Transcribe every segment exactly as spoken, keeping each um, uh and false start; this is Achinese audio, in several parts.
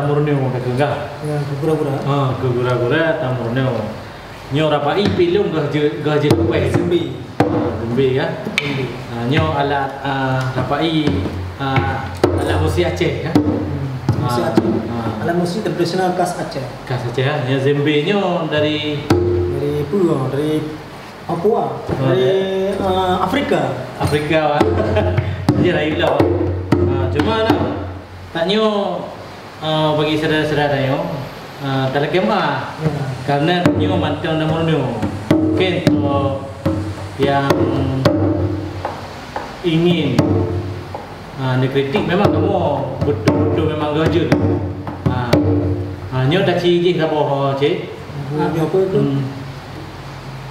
Borneo ka keuh. Ya, keu gura-gura. Ha, keu gura-gura ta Borneo. Nyoe rapai pih lôn gah je, gah je kupai. Zembe. Ha, zembe ya. Zembe. Ha, nyoe alat, ah, rapai, ah, alat musik Aceh ya. Hmm, musik Aceh. Ha. Alat musik tradisional khas Aceh. Khas Aceh ya. Nyoe zembe nyoe dari, dari peue? Dari Papua. Oh, dari, ya. Ah, Afrika. Afrika, wah. Jadi lain lah. Ha, cuma nah, tanyoe, eh, bagi syedara-syedara tanyoe, eh, talakée meu'ah. Ya. Karena tanyoe mantong na Borneo. Mungkin untuk yang ingin, eh, neukritik memang kamoe betul-betul memang gajun. Ha. Ha, nyoe taci jih saboh, Cik. Nyoe apa tu? Hmm.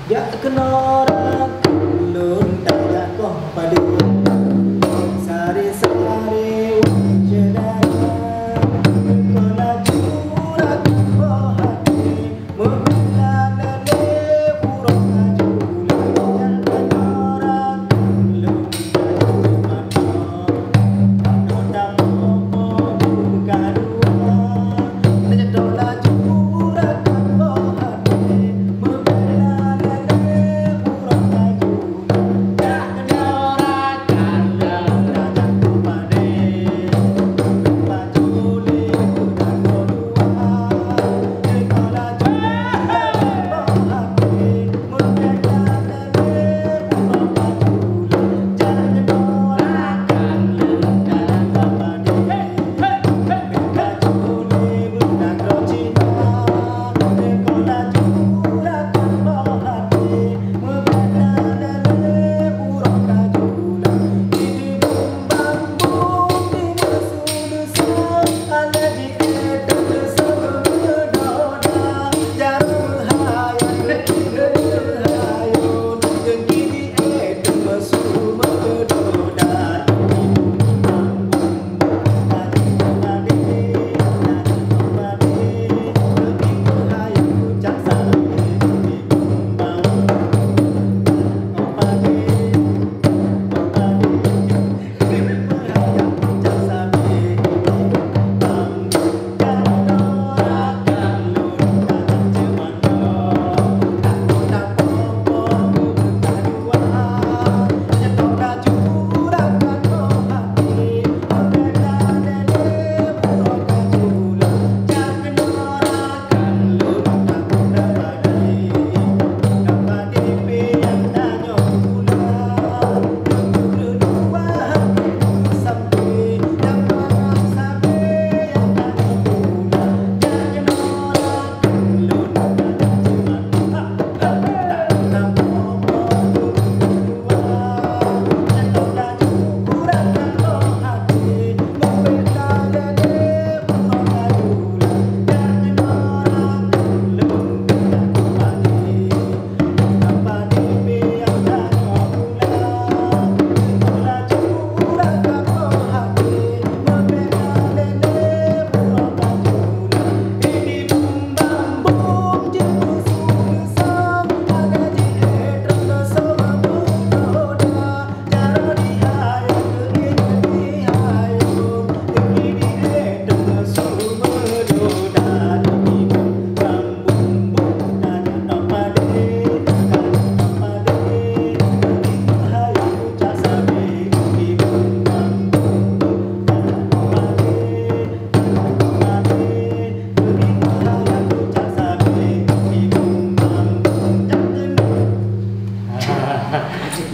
Jak keunoe rot lôn tajak koh padé. Sari-sari wan syedara, keu laju rot boh até, meukalan lé uroe laju. Jak keunoe rot lôn tajak koh padé.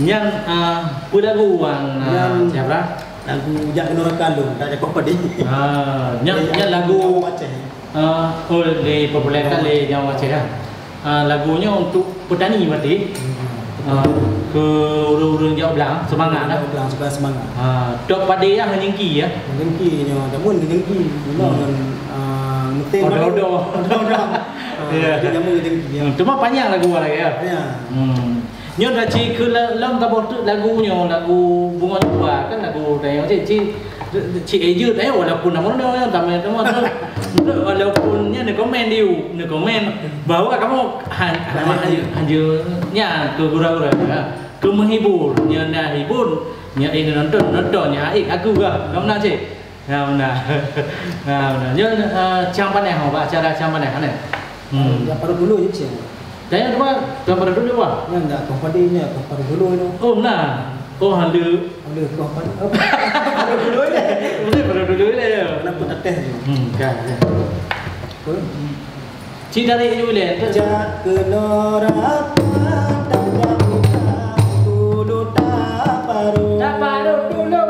Nyan, ah, peue lagu wan, ah, Nyan Syabra? Lagu Jak Keunoe Rakan Lôn, tak jakoh padé. Ah, nyan, nyan lagu, Aceh. Ah, oh, dipopulerkan lé Nyang Aceh, ya. Ah, lagu nyoe untuk petani berarti. Hmm. Ah, keu ureueng-ureueng jak blang, semangat, ureueng jak blang, supaya semangat. Ah, tok padé ya, ngeujengki ya. Ngeujengki nyoe, namun ngeujengki. Memang, ah, meuting odo-odo. Odo-odo. Ah, ya. Jadi namun ngeujengki, ya. Hmm, cuma panjang lagu lagèe, ya. Ya. Hmm. Nyoe dah cit keu la-, lom saboh teuk lagu nyoe, lagu Bunga Jua kan lagu tanyoe cit, cit, cit Eja tanyoe walaupun nama nyoe, nyoe tamai teuma tu. Walaupun nyan neukomen diu, neukomen bahwa kamoe han-, han-, han-, hanya nyan keu gura-gura, ha. Keu menghibur, nyan na hibur, nyan, eh, nonton, nonton, nyan, eh, aku kah, kamu nak cit? Nah, beuna. Nah, beuna. Nyoe, eh, cang panéh, ho, bak acara cang panéh, aneh. Hmm. Nyang paru dulu je, Cing. Tanya tu, Bang, cang paru dulu, Bang. Nyan dak, kong padi nya, kong paru dulu tu. Oh, nah. Oh, halu. Halu, kong padi. Oh, paru dulu je. Boleh paru dulu je, ya. Kenapa tetes tu? Hmm, kan, kan. Betul. Cit dari Ileuen. Jak keunoe rapat, tajak ulang dulu taparu. Taparu dulu.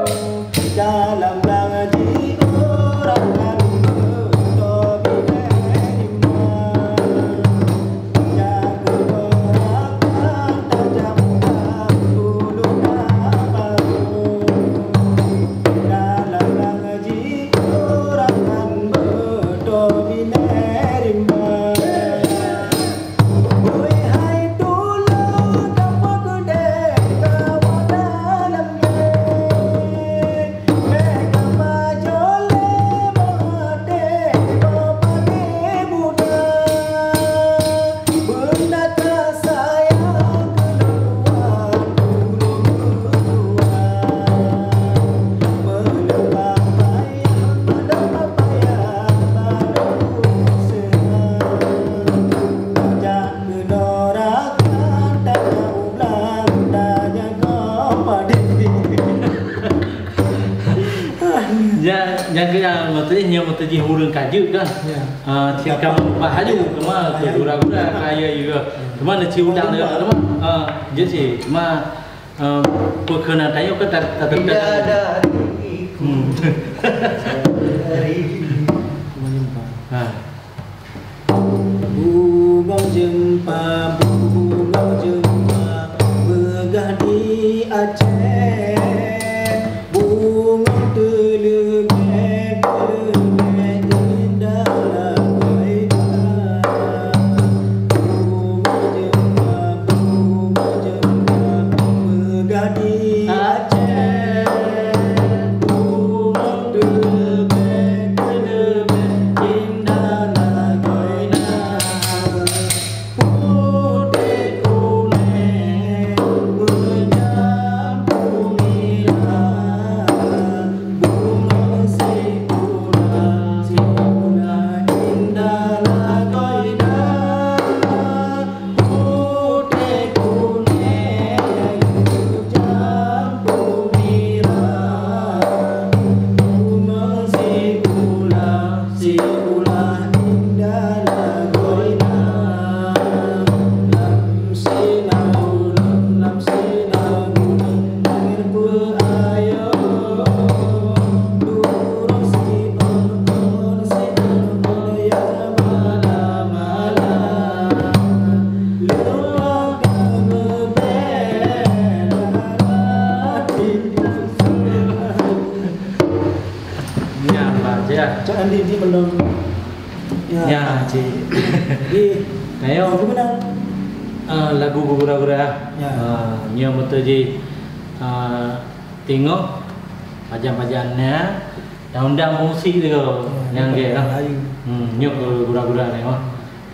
Dalam blang jih urang kan meutobi lé iman. Jak keunoe rapat, tajak ulang dulu taparu. Dalam blang jih urang kan meutobi lé iman. Oi hai tulông, kamoe keudeh kawa dalam lé. Bèk kapajoh lé meuhadé bak pané muda. Beuna tasayang keu lôn tuan, tulông meutuan. Meuleupah payah, meuleupah payah, meuleupah seuhat. Jak keunoe rakan, tajak u blang, tajak kong padi. Ya, nyang keu nyang meuteujih, nyang meuteujih ureueng ka jeuet kan? Ya. Ah, cit ka meuleupah laju, teuma keu gura-gura ka ya, ya. Teuma neuci udang lé, teuma, ah, jeuet cit. Teuma, ah, peue keunan tanyoe ka ta-, ta-, ta-, Bidadari. Hmm. Bidadari. Ha. Bungong jeumpa, bungong jeumpa, peugah di Aceh. Bungong teuleubèe, teuleubèe indah lagoina. Bungong jeumpa, bungong jeumpa, peugah di Aceh. Bungong teuleubèe, teuleubèe indah lagoina. Putéh kunéng meucampur mirah, bungong sikula, sikula indah lagoina. Putéh kunéng meucampur mirah, bungong sikula, sikula indah lagoina. Lam sinan ulôn, lam sinan ulôn, deungon peue ayo, durus siôn-ôn, siôn-ôn nyang mala-mala. Lôn ka meubela hati. Nyan, Bah, ya. Cak Andi di belum. Ya. Ya, cik. Jadi, ayo. Lagu mana? Ah, lagu gura-gura. Ya. Ah, nyoe meuteujih, ah, tingoh pajan-pajan na. Undang-undang musik tu. Ya, nyang ke, ah. Melayu. Hmm, nyoe gura-gura ni, wah.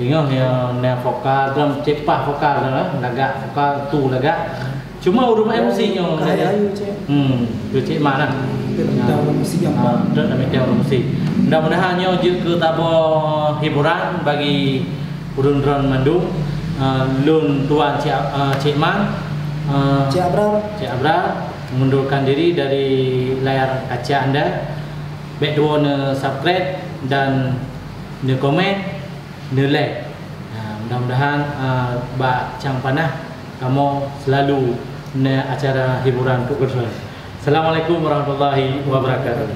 Tengok ya, na vokal, drum cek paih vokal dah, lagak vokal tu lagak. Cuma ureueng M C nyoe. Kaya ayu, cek. Hmm, tu cek mana? Tentang musik yang, ah, tu dah minta ureueng musik. Mudah-mudahan nyoe jeuet keu taboh hiburan bagi ureueng droen mandum. Ah, lôn tuan cek, ah, cek Man, ah, cek Abrar. Cek Abrar mengundurkan diri dari layar kaca anda. Bèk tuwo neu subscribe dan neu komen. Neu like. Ha, mudah-mudahan, ah, bak cang panah kamoe selalu na acara hiburan untuk keudroe. Assalamualaikum warahmatullahi wabarakatuh.